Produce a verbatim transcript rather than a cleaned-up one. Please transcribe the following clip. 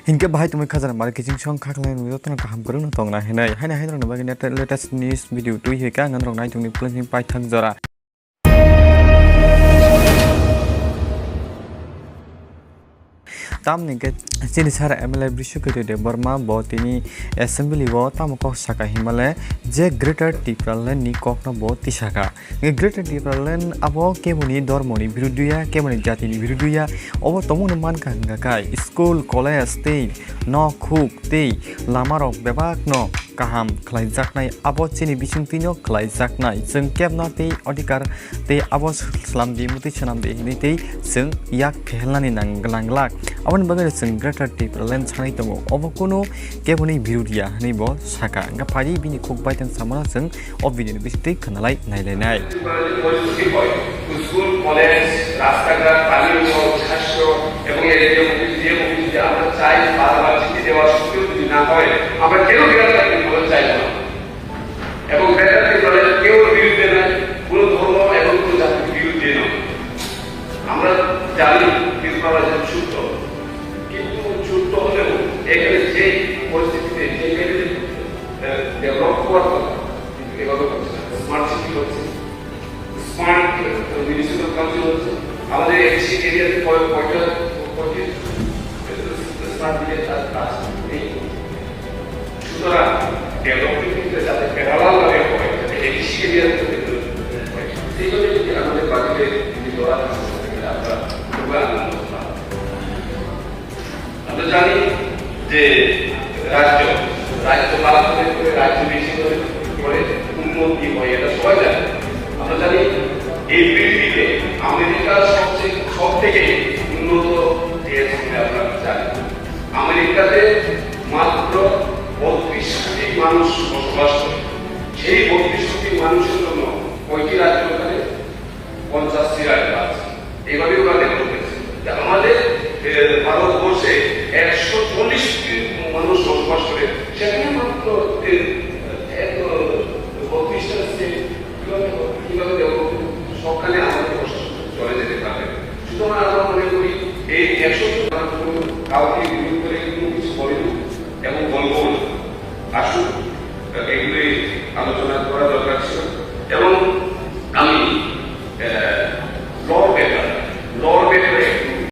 Hinkhe bahai tongwi khajana mari kiching song kha khlai nwi jotono kaham kwrwngno tongna hinwi. Haino haino rokni bagwi net-, latest news video twi hoi ka ngan rok nai tongni puleng hini paithak jora. Tamni hwnkhe chini sir M L A Brishaketu Debbarma bo tini assembly o tamo kok saka hinmale je Greater Tipraland ni kokno bo tisaka. Greater Tipraland abo keboni dormoni biruduya, keboni jatini biruduya, obo tongmungno mankha hwnkha khai school, college tei nok huk tei lamarok bebakno kaham khlaijaknai, abo chini bisingtwino khlaijaknai. Chwng kebna tei odhikar tei abo slamdi, mwtwi swnamdi hinwi tei chwng yak phehelnani nang-, nanglak. Aboni bagwi chwng Greater Tipraland sanai tongo, obo kunu keboni biruduya hinwi bo saka. Hwnkha phai bini khuk baithang samano chwng o video ni bisingtwi khwnalai nailainai. পরিস্থিতি হয়, school, college, রাস্তাঘাট, পানীয় জল, স্বাস্থ্য এবং এই যে অফিস, যে অফিসে আমরা চাই বারবার চিঠি দেওয়া সত্ত্বেও যদি না হয়, আমরা কেন গ্রেপ্তার করতে চাইব না? এবং গ্রেপ্তার করতে কেউ বিরুদ্ধে নাই, কোনো ধর্ম এবং কোনো জাতির বিরুদ্ধে নয়। আমরা জানি কিন্তু আমরা যে সত্য, কিন্তু সত্য হলেও এখানে যে পরিস্থিতিতে যে লেভেলে, আহ, ডেভেলপ হওয়ার কথা, কিন্তু এভাবে হচ্ছে না। স্মার্ট সিটি হচ্ছে, স্মার্ট মিউনিসিপ্যাল কাউন্সিল হচ্ছে, আমাদের এডিসি এরিয়াতে কয়-, কয়টা, কয়টি স্মার্ট মিটার তার কাজ নেই। সুতরাং ডেভেলপমেন্ট কিন্তু যাতে প্যারালাল ভাবে হয়, যাতে এডিসি এরিয়াতে হয়, সেই জন্য যদি আমাদের বাজেটে যদি ডলার আমরা খুবই আনন্দ হতাম। আমরা জানি যে রাজ্য, রাজ্য পালাতে করে রাজ্য বেশি করে, করে উন্নতি হয়, এটা সবাই জানে। আমরা জানি এই পৃথিবীতে আমেরিকা সবচেয়ে, সব থেকে উন্নত দেশ বলে আমরা জানি। আমেরিকাতে মাত্র বত্রিশ কোটি মানুষ বসবাস করে। সেই বত্রিশ কোটি মানুষের জন্য কয়টি রাজ্য ওখানে? পঞ্চাশটি রাজ্য আছে। এইভাবে ওরা ডেভেলপ হয়েছে। তা আমাদের, এ, ভারতবর্ষে একশো চল্লিশ কোটি মানুষ বসবাস করে, সেখানে মাত্র, এ, এত বত্রিশটা স্টেট কিভাবে, কিভাবে ডেভেলপ হবে? সবখানে আমাদের বসবাস চলে যেতে পারবে। সুতরাং আমরা মনে করি এই একশো জন কাউকে বিরোধ করে কোনো কিছু বলেনি এবং বলবো না। আসুন